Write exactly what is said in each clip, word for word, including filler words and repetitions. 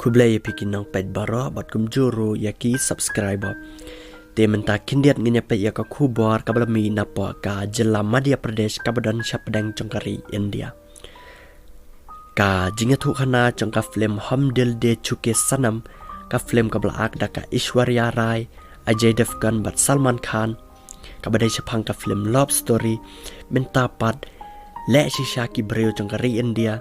Khublei ïa phi ki nongpeit baroh bad kumjuh ruh ïa ki subscriber. Te mynta khyndiat ngin ïa peit ïa ka khubor kaba la mih napoh ka jylla Madhya Pradesh kaba don shapdeng jong ka ri India. Ka jingïathuhkhana jong ka film Hum Dil De Chuke Sanam, ka film kaba la act da ka Aishwarya Rai, Ajay Devgan bad Salman Khan, kaba dei shaphang ka film love story, mynta pat leh shisha ki briew jong ka ri India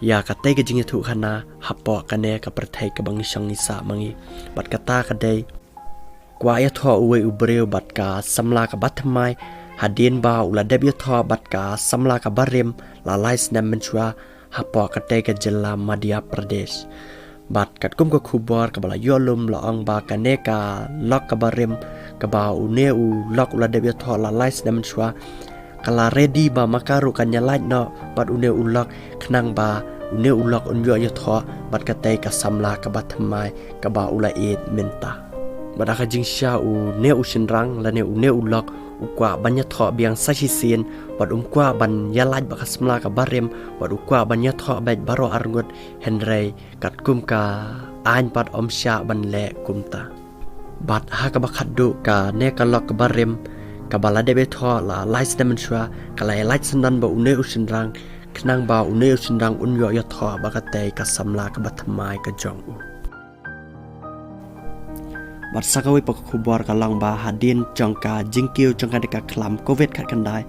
ïa katei ka jingïathuhkhana hapoh kane ka pyrthei kaba ngi shong ngi sah ma ngi. Bad kata ka dei, kwah ïathoh uwei u briew bad ka samla kaba thymmai, hadien ba u la dep ïathoh bad ka samla kaba rim la lai snem mynshuwa hapoh katei ka jylla Madhya Pradesh. Bad katkum ka khubor kaba la ïoh lum la ong ba kane ka lok kaba rim kaba une u lok u la dep ïathoh la lai snem mynshuwa, ka la ready ba ma ka ruh kan ïalait noh bad une u lok, khnang ba une u lok un ïoh ïathoh bad katei ka samla kaba thymmai kaba u la ïeit mynta. Bad ha ka jingshisha une u shynrang lane une u lok u kwah ban ïathoh biang sa shisien, bad um kwah ban ïalait bad ka samla kaba rim, bad u kwah ban ïathoh beit baroh arngut, hynrei katkum ka aiñ pat ym shah ban leh kumta. Bad ha kaba khatduh kane ka lok kaba rim kaba la dep ïathoh la lai snem mynshuwa, ka la ïalait syndon bad une u shynrang, khnang ba une u shynrang un ïoh ïathoh bad katei ka samla kaba thymmai ka jong u. Bad sa kawei pat ka khubor ka long ba hadien jong ka jingkiew jong kane ka khlam Covid khatkhyndai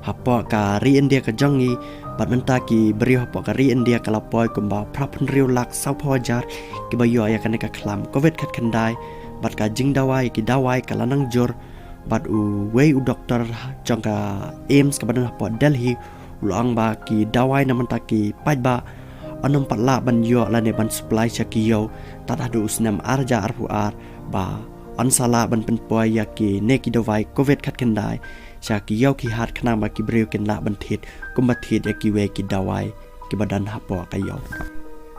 hapoh ka ri India ka jong ngi, bad mynta ki briew hapoh ka ri India ka la poi kumba phra phew hynriew lak saw phew hajar kiba ïoh ïa kane ka khlam Covid khatkhyndai, bad ka jingdawai ki dawai ka la nang jur. Bad uwei u doktor jong ka AIIMS kaba don hapoh Delhi u la ong ba ki dawai na mynta ki paidbah yn ym pat lah ban ïoh lane ban supply sha ki ïew tad haduh u snem ar hajar arphew ar, ba yn sa lah ban pynpoi ïa kine ki dawai Covid khatkhyndai sha ki ïew ki hat, khnang ba ki briew kin lah ban thied kumba thied ïa kiwei ki dawai kiba don hapoh ka ïew.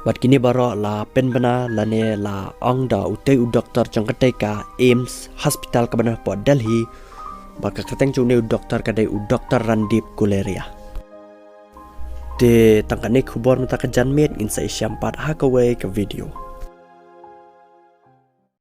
Bad kine baroh la pynbna lane la ong da utei u doktor jong katei ka AIIMS hospital kaba don hapoh Delhi. Bad ka kyrteng jong une u doktor ka dei u Doktor Randeep Guleria. Te tang kane ka khubor mynta ka janmiet, ngin sa ïashem pat ha kawei ka video.